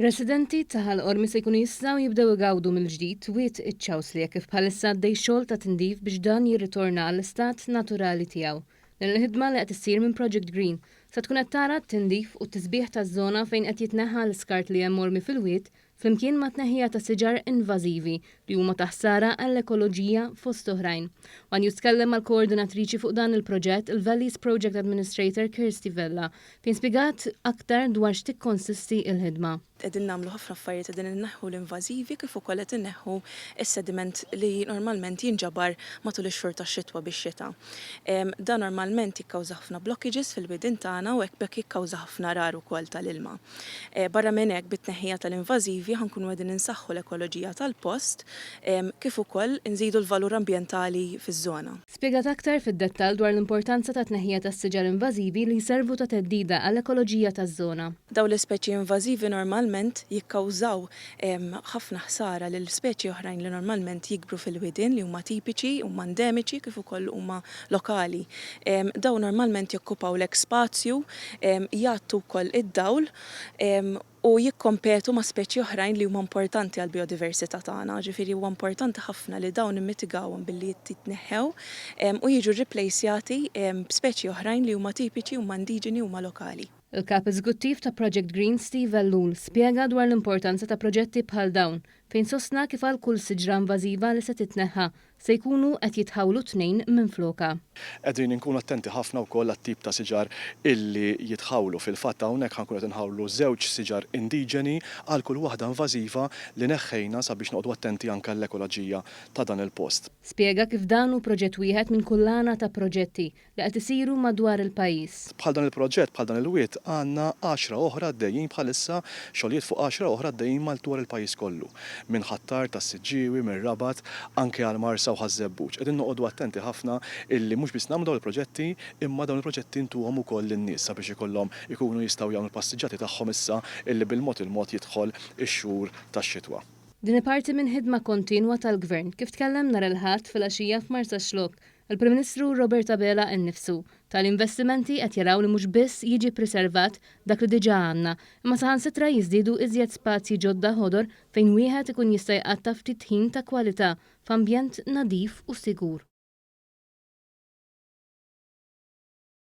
Residenti ta' Ħal Qormi se jkunu jistgħu jibdew igawdu mill-ġdid Wied iċ-Ċawsli hekk kif bħalissa għaddej xogħol ta' tindif biex dan jirritorna għall-istat naturali tiegħu. Din il-ħidma li qed issir minn Project Green se tkun qed tara t-tindif u t-tisbiħ taż-żona fejn qed jitneħħa l-iskart li hemm mormi fil-wied flimkien mat-tneħħija ta' siġar invażivi li huma ta' ħsara għall-ekoloġija fost oħrajn. One News tkellem mal-koordinatriċi fuq dan il-proġett, il-Valleys Project Administrator Kirsty Vella, fejn spjegat aktar dwar x'tikkonsisti l-ħidma. Qegħdin nagħmlu ħafna affarijiet, qegħdin inneħħu l-invażivi kif ukoll qed inneħħu s-sediment li normalment jinġabar matul ix-xhur tax-xitwa bix-xita. Dan normalment jikkawża ħafna blockages fil-widien tagħna u hekk b'hekk jikkawża ħafna għarar ukoll tal-ilma. Barra minn hekk, bit-tneħħija tal-invażivi ħa nkunu qegħdin insaħħu l-ekoloġija tal-post kif ukoll inżidu l-valur ambjentali fiż-żona. Spjegat aktar fid-dettall dwar l-importanza tat-tneħħija tas-siġar invażivi li jservu ta' theddida għall-ekoloġija taż-żona. Dawn l-ispeċi invażivi normalment jikkawżaw ħafna ħsara lil speċi oħrajn li normalment jikbru fil-widien li huma tipiċi, huma endemiċi kif ukoll huma lokali. Dawn normalment jokkupawlek spazju, jgħattu wkoll id-dawl u jikkompetu ma' speċi oħrajn li huma importanti għall-bijodiversità tagħna, ġifieri huwa importanti ħafna li dawn nimmitigawhom billi jitneħħew u jiġu rriplejsjati b'speċi oħrajn li huma tipiċi, huma indiġeni, huma lokali. Il-Kap Eżekuttiv ta' Project Green Steve Ellul spjega dwar l-importanza ta' proġetti bħal dawn fejn sostna kif għal kull siġra invażiva li se titneħħa se jkunu qed jitħawlu tnejn minflokha. Qegħdin inkunu attenti ħafna wkoll għat-tip ta' siġar illi jitħawlu. Fil-fatt hawnhekk ħa nkunu qed inħawlu żewġ siġar indiġeni għal kull waħda invażiva li neħħejna sabiex noqogħdu attenti anke għall-ekoloġija ta' dan il-post. Spjega kif dan hu proġett wieħed minn kullana ta' proġetti li qed isiru madwar il-pajjiż. Bħal dan il-proġett, bħal dan il-wied, għandna għaxra oħra għaddejjin bħalissa, xogħlijiet fuq għaxra oħra għaddejjin madwar il-pajjiż kollu. Minn Ħ'Attard għas-Siġġiewi, mir-Rabat, anke għall-Marsa u Ħaż-Żebbuġ. Qegħdin noqogħdu attenti ħafna illi mhux biss nagħmlu dawn il-proġetti, imma dawn il-proġetti ntuhom ukoll lin-nies sabiex ikollhom ikunu jistgħu jagħmlu l-passiġġati tagħhom issa illi bil-mod il-mod jidħol ix-xhur tax-xitwa. Din hi parti minn ħidma kontinwa tal-Gvern, kif tkellem nhar il-Ħadd filgħaxija f'Marsaxlokk, Il-Prim Ministru Robert Abela innifsu, tali investimenti qed jaraw li mhux biss jiġi ppriservat dak li diġà għandna, imma saħansitra jiżdiedu iżjed spazji ġodda ħodor fejn wieħed ikun jista' jqatta' ftit ħin ta' kwalità f'ambjent nadif u sigur.